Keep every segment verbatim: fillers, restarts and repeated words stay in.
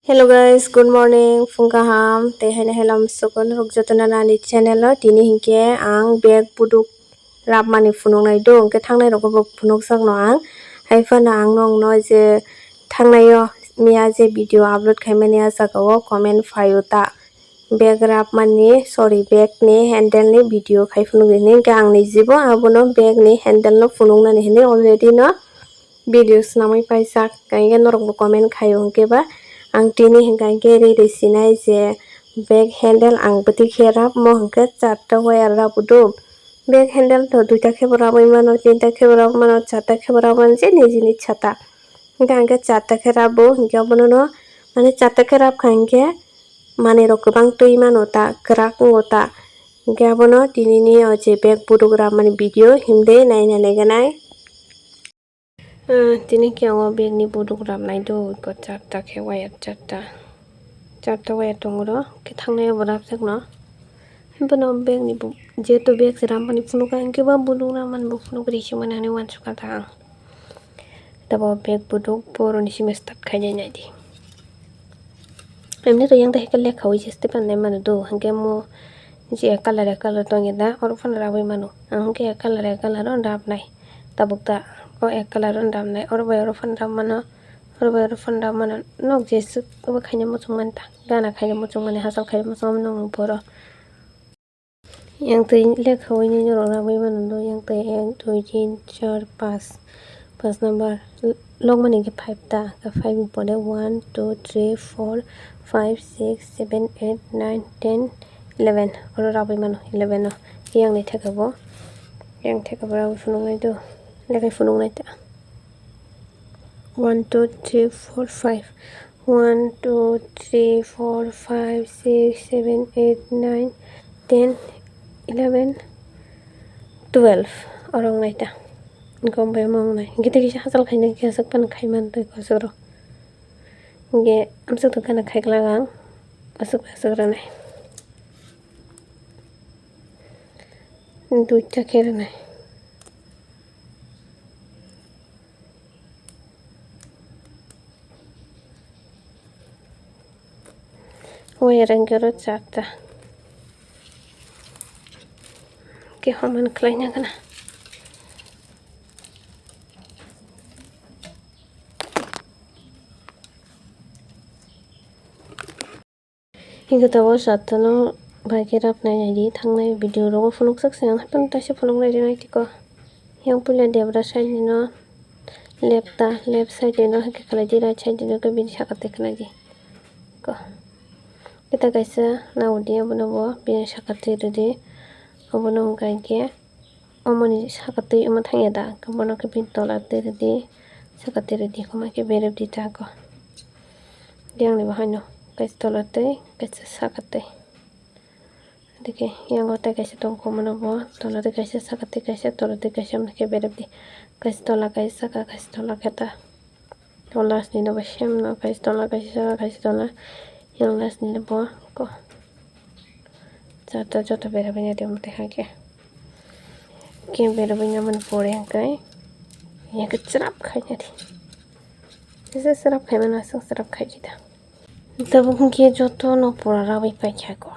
Hello guys, good morning, phung kaham, tei haino hello, sukon rok jotono nani channel o. Tini hinkhe ang bag buduk rapmani phunuknai do, hinkhe thangnai rokbo phunukjakno ang. Haiphano ang nokno je thangnai o miya je video upload khaimani a jaga o comment phaio ta. Bag rapmani, sorry, bag ni handle ni video khai phunuknani hinkhe ang nijibo abono bag ni handle no phunuknani hinwi already no video swnamwi paijak, hinkhe norokbo comment khaio hinkhe ba ang tini hinkha hinkhe riri sinai je bag handle ang bwtwi khe rapmo hinkhe charta wire rabudu. Bag handle to duita khebo rabwi mano, tinta khebo rabwi mano, charta khebo rabwi mano, je nijini chata. Hinkhe ang khe charta khe rabo, hinkhe obono no mane charta khe rabkha hinkhe manwi rok kwbang twi mano ta, kwrak wngo ta. Hinkhe abono tinini o je bag buduk rapmani video himde naina naiganai. Ah, tini khe ang o bag ni buduk rapnai do, iko charta khe wire charta, charta wire tongo ro, khe thangnai o bo rapjakno. Bono bag ni bu-, jehetu bag se rapmani phunukha, hinkhe ba buduk rapmani bo phunuk ri se mani hinwi uansukha ta ang. Tabo bag buduk boroni simi start khainai naidi. Emni to yang dahika lekha wi se step nai mano do, hinkhe mo je ek colour ek colour tongya da, oro phano rabwi mano. Ang hinkhe ek colour ek colour o rapnai. Tabuk ta o ek colour o rapnai, oro bai oro phano rap mano, oro bai oro phano rap mano. Nok jeswk obo khaina muchung mani ta, gana khaina muchung mani, hachal khaina muchung mani, nokni poro. Yang twi lekha wi nini rok rabwi mano do, yang twi ek, dui, tin, char, panch, panch number. Lokmani khe five ta, khe five ni pore one, two, three, four, five, six, seven, eight, nine, ten, eleven. Oro rabwi mano, eleven o. Yang ni theka bo, yang theka bo rabwi phunuknai do, lekhai phunuknai ta. One, two, three, four, five. One, two, three, four, five, six, seven, eight, nine, ten, eleven, twelve. Oro wngnai ta. Gom bai omo wngnai. Hinkhe tei kisa hachal khaina khe aswk phano khai mantwi aswk rw. Hinkhe amswk tong kheno khai glak ang. Aswk aswk rwnai. Duita khe rwnai. Wire angkhe oro charta. Khe homan khlaina gana. Hinkhe tabuk satano bai khe rapnai naidi, thangnai video rogo phunukjak se ang, haphano taisa phunuknai rinai tiko. Yang puila debra side ni no left ta, left side ni no haikhe khlai di, right side ni no khe bini saka twi khlai di. Ko. Kita kaisa naudi abono bo bini saka twi rwdi. Obono hwnkha hinkhe omoni saka twi omo thangya da, hwnkhe bono khe bini tola twi rwdi, saka twi rwdi, hwnkhe berep di ta ko. Yang ni bo haino kaisa tola twi, kaisa saka twi. Adike yango tei kaisa tongkho, omono bo tola twi kaisa, saka twi kaisa, tola twi kaisa, omo khe berep di. Kaisa tola, kaisa saka, kaisa tola khe ta. O last ni no bo same no, kaisa tola, kaisa saka, kaisa tola. Yang last ni no bo ko. Joto, joto berabina de mate hake. Ke berabina man pore hake. Ya ke cherap khai na de. Jesa cherap khai mana sang cherap khai kita. Tabuk hingke joto no pura rabai pai kha ko.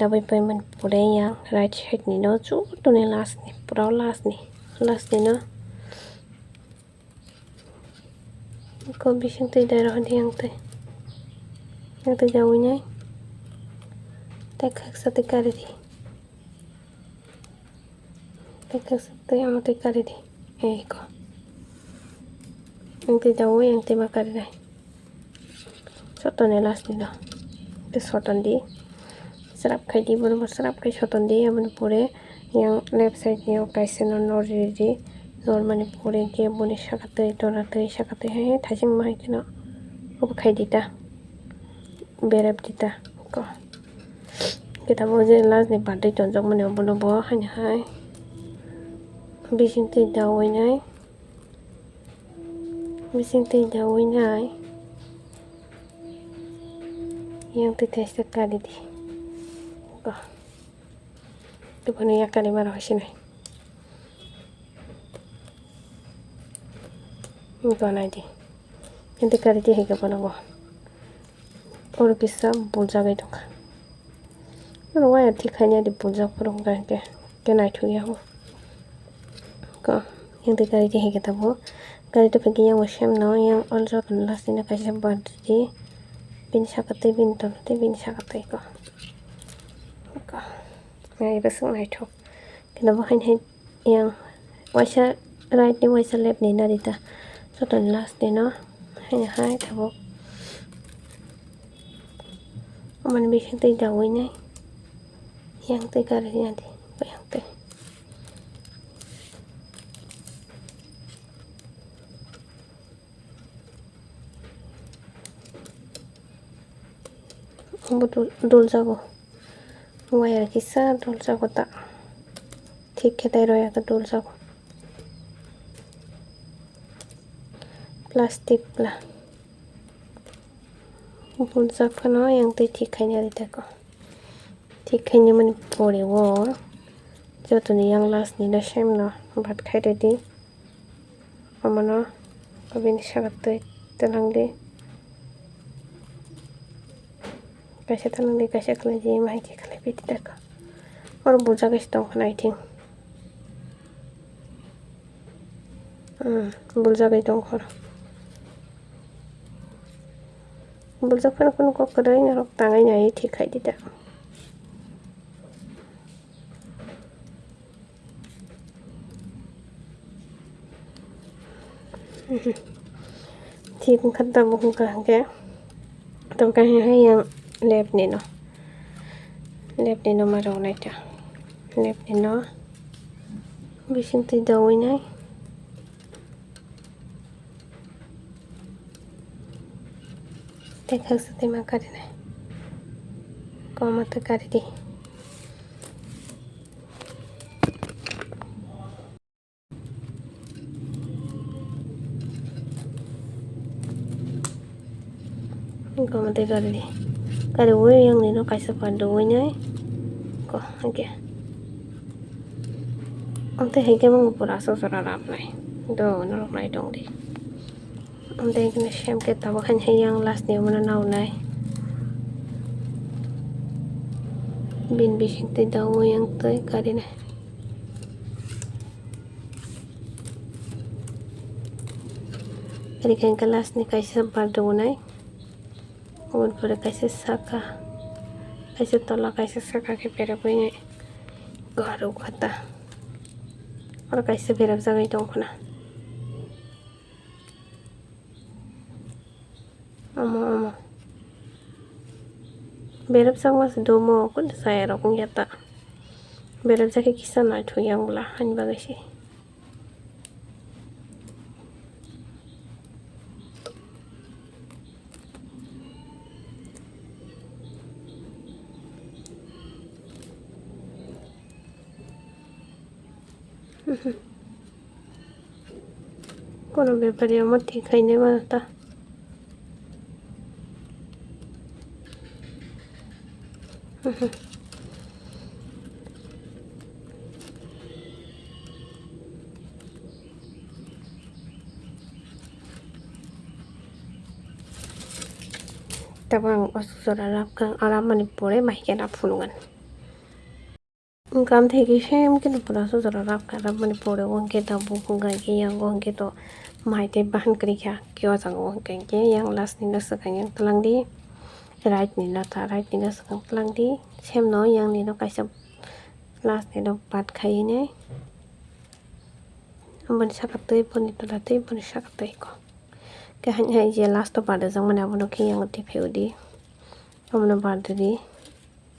Rabai pai man pore yang right side ni no joto ni last ni, pura last ni, last ni no. Ko bising twi dai rohor di yang twi. Yang twi jawi nai. Tei khaksa twi kari di. Tei khaksa twi amo twi kari di. Ei ko. Yang twi jawi yang twi ma kari nai. Sotoni last ni do. Tei soton di. Srap khai di, bono bo srap khai soton di, aboni pore yang left side ni o kaisa no nor riri, nor mani pore khe boni saka twi, tola twi, saka twi hai thaising ma hai kheno obo khai di ta, berep di ta ko. Khe tamo je last ni birthday tonjak mani obono bo haino hai bising twi dawi nai. Bising twi dawi nai. Yang twi thaisa kari di. Ko. Tei bono yak kari maro hai sinai. Ko nai di. Yang twi kari di hai khe bono bo. Oro kisa buljagwi tongkha. Oro waya thik khaina di buljak phuru hwnkha hwnkhe, khe naithok ya o. Ko, yang twi gari khe hwnkhe tabuk. Gari twi phai khe yang bo same no, yang o joto no last ni no kaisa birthday di. Bini saka twi, bini tol twi, bini saka twi ko. Ko. Nai bwswk naithok. Khe bo haino hai yang waisa right ni waisa left ni nari ta. Joto ni last ni no. Haino hai tabuk. Omo ni bising twi dawi nai. Yang twi gari ya di. Yang twi. Bo dul, dul jago. Wire kisa dul jago ta. Thik khe tai roya khe dul jago. Plastic bla. Buljak phano yang twi thik khaina rwdi tako. Thik khainimani pore o jotoni yang last ni no same no bat khai rwdi. Omono bini saka twi twlang di. Kaisa twlang di, kaisa khlai di, mahai khe khlai phi di tako. Oro buljak kaisa tong khna, I think. Hmm, buljagwi tongkha. Buljak phano kunu kok kwrwi norok tangwi nai thik khai di da. Thik wngkha tabuk wngkha hwnkhe. Tabuk khe hai yang left ni no. Left ni no ma rw nai ta. Left ni no. Bising twi dawi nai. Tei khaksa tei ma kari nai. Koma twi kari di. Goma tei gari di. Gari ui yang ni no kaisa phan do ui nai. Ko, hake. Ang tei hai khe mung pura so sora rap nai. Do, norok nai tong di. Ang tei khe sem khe tabuk hai yang last ni mano nau nai. Bin bising tei do ui yang tei gari nai. Ri khe glass ni kaisa bar rwnai. Oboni pore kaisa saka, kaisa tola, kaisa saka khe berabwi gari o kha ta. Oro kaisa berabjagwi tong khna. Omo, omo. Berabjakma se domo, kunu saya rok wngya ta. Berabjak khe kisa naithok yang bwla, ani bagwi se. Kono bepari omo thik khainai mano ta. Tabang o sora rap kang aram mani pore mai khe na phunukgan. Wngkha amthaikhe same khe no pura sujaro rap kha, rap mani pore o hwnkhe tabuk hwnkha khe yang o hwnkhe to mai tei bahan kwrwi kha, khe o jaga o hwnkha khe yang last ni no swkang yang twlang di, right ni no ta, right ni no swkang twlang di, same no yang ni no kaisa last ni no bat khai hinwi, boni saka twi, boni tola twi, boni saka twi ko, khe hai hai je last o bat rijak mani abono khe yang o twi phai o di, omono bat rw di.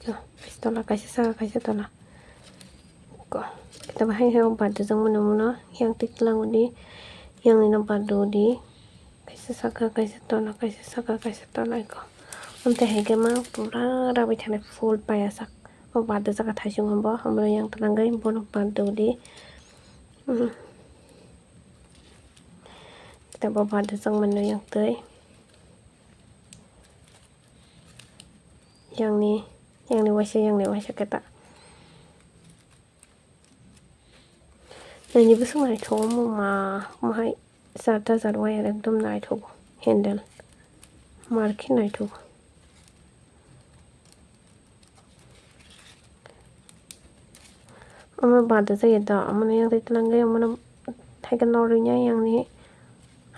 Kaisa tola, kaisa saka, kaisa tola. Ko. Kita bahai hai bat rijak mano mano. Yang tik lang udi. Yang nino bat udi. Kaisa saka, kaisa tola, kaisa saka, kaisa tola ko. Amte hai khe ma pura rabi thani full paya sak. O bat rijak thaising bo. Amro yang twlang gai bono bat udi. Hmm. Kita bo bat rijak mano yang twi. Yang ni, yang ni waisa, yang ni waisa khe ta. Yang ni bwswk naithok omo ma, ma hai charta jar wire ekdom naithok handle. Mar khe naithok. Omo bada jaya do, omono yang twi twlangwi, omono thaikhe norwi nya yang ni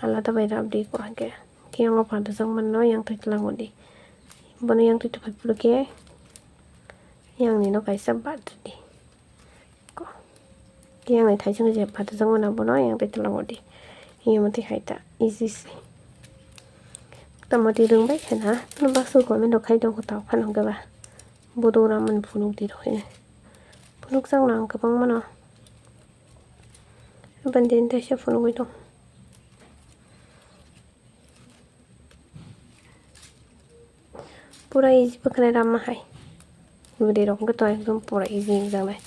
alada bai rap di ko hake. Khe yang o bada jak mano yang twi twlango di. Bono yang twi twlai phuru khe yang ni no kaisa bada di. Ko. Khe yang ni thaising je bada jak mano bono yang twi twlango di. Yang mati hai ta easy se. Tamo di rung bai khana, no baksa comment rok khai do ko ta phano hwnkhe ba. Bodo ramani phunuk di rok hino. Phunuk chang lang kwbang mano. Bandini teisa phunugwi tong. Pura easy bwkhanai ramma hai. Bwrwi rok wngkha to ekdom pura easy wngjaknai.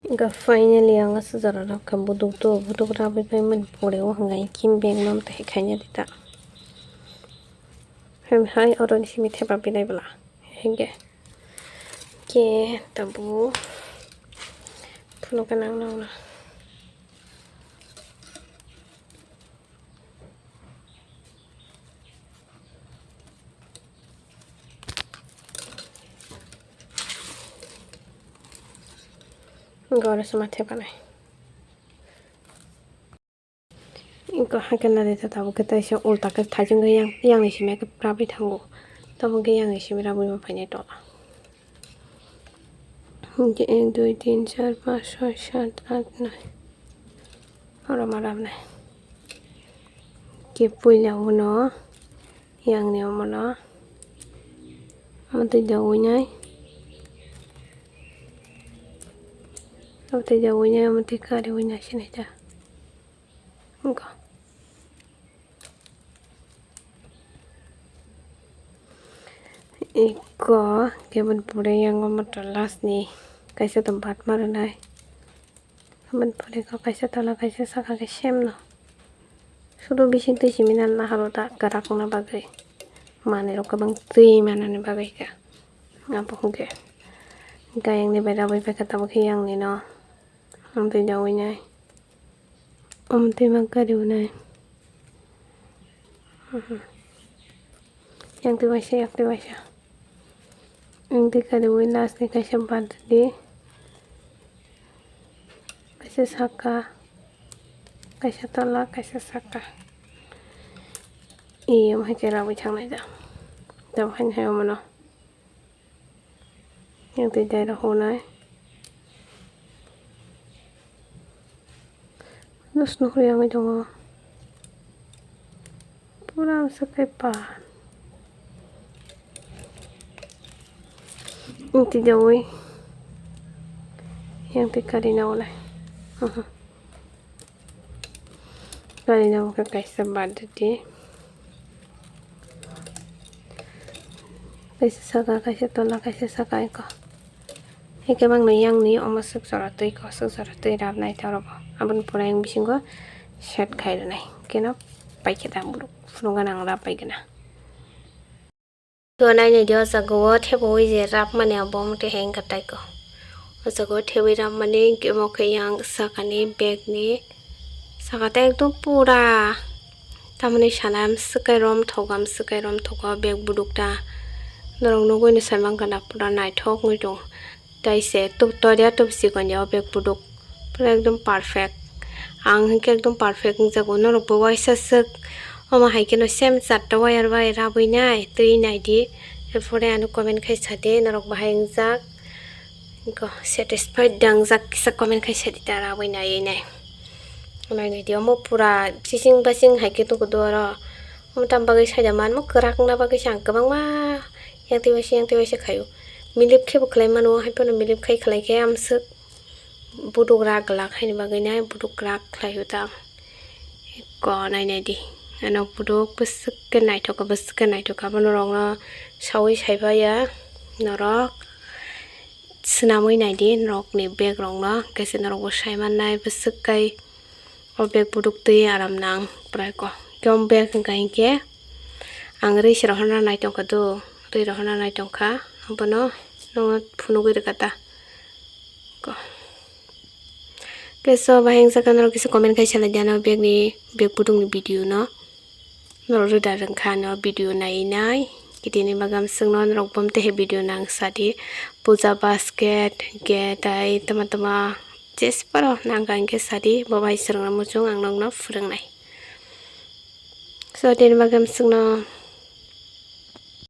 Wngkha finally ang aswk jora rok kha buduk to, buduk rabwi phaimani pore o hwnkhai kim bag no tei khaina di ta. Hem hai oro ni simi thepa bilai bwla hwnkhe khe tabuk phunukha nang nang no. Goro se mathe panai. Iko hakhe nari ta tabuk khe taisa ulta khe thaichung khe yang, yang ni simi khe prabwi thango. Tabuk khe yang ni simi rabwi ma phainai tola. Hwnkhe ek, dui, tin, char, panch, soi, sat, at, noi. Oro ma rabnai. Khe puila uno yang ni omono. Omo twi jagwi nai. Omo twi jagwi nai, omo twi kari wi nai sinai ta. Wngkha. Iko keboni pore yang omo to last ni kaisa to bat ma rwnai. Aboni pore kok kaisa tola kaisa saka khe same no. Sudu bising twi simi na nahar o da kwrak wngna bagwi. Manwi rok kwbang twi manani bagwi khe. Abo hwnkhe. Gayang ni bai rabwi paikha tabuk khe yang ni no. Omo twi jagwi nai. Omo twi ma kari wnai. Yang twi waisa, yang twi waisa. Yang twi kari wi last ni kaisa bad di. Kaisa saka. Kaisa tola, kaisa saka. Iya, omo hai khe rabwi thangnai da. Tabuk haino hai omono. Yang twi dai rok honai. Dos nukhri yang tongo. Pura swk khe pa. Yang twi jawi. Yang twi kari na olai. Aha. Kari na omo khe kaisa bad di. Kaisa saka, kaisa tola, kaisa saka eko. Hwnkhe bangno yang ni omo swk jora twi ko, swk jora twi rap nai ta oro bo. Aboni pore yang bisingo set khai rwnai. Keno paikhe ta buruk phunukgana ang rap paigana. To nainai di o jaga o thebo wi je rap mani abo omo twi hai wngkha tai ko. O jaga o thebwi rap mani hwnkhe omo khe yang saka ni bag ni saka ta ekdom pura tamoni sana swk kai rom thogo, swk kai rom thogo bag buduk ta. Norok nugwi no sai mankha na pura naithok wngwi tongo. Taise tuk toria tuk sikon ya o bag buduk. Pura ekdom perfect. Ang hwnkhe ekdom perfect wngjago. Norokbo waisa swk. Omo hai kheno same charta wire bai rabwi nai, twi nai di. Erpore ano comment khai sa de, norok bahai wngjak. Satisfied da wngjak kisa comment khai sa di ta rabwi nai nai. Nai nai di omo pura chising basing hai khe tukudu oro. Omo tam bagwi saida manmo kwrak wngna bagwi se ang kwbangma yang twi waisa yang twi waisa khaio. Milip khe bo khlai mano, hai phano milip khai khlai khe amswk buduk rak glak haini bagwi nai buduk rak khlaio ta. Eko nai nai di. Ano buduk bwswk khe naithok kha, bwswk khe naithok kha. Bono rokno saui saiba ya norok. Swnamwi nai di norokni bag rokno, hwnkhe se norokbo sai mannai bwswk kai. O bag buduk twi aram nang prai ko. Khe o bag hwnkha hinkhe ang rwi se rohorna nai tongkha do, rwi rohorna nai tongkha, abono nokno phunugwi rwkha ta ko. So, bahai wngjakha norok kisa comment khai salai di ano bag ni, bag budung ni video no. Norok rwda rwngkha ano video nai nai. Kitini bagam swngno norok bom tehe video nang sadi. Puja basket, ge tai tama tama jesiparo nangkha hwnkhe sadi. Bo bai swrwngna muchung ang nokno phwrwngnai. So, tini bagam swngno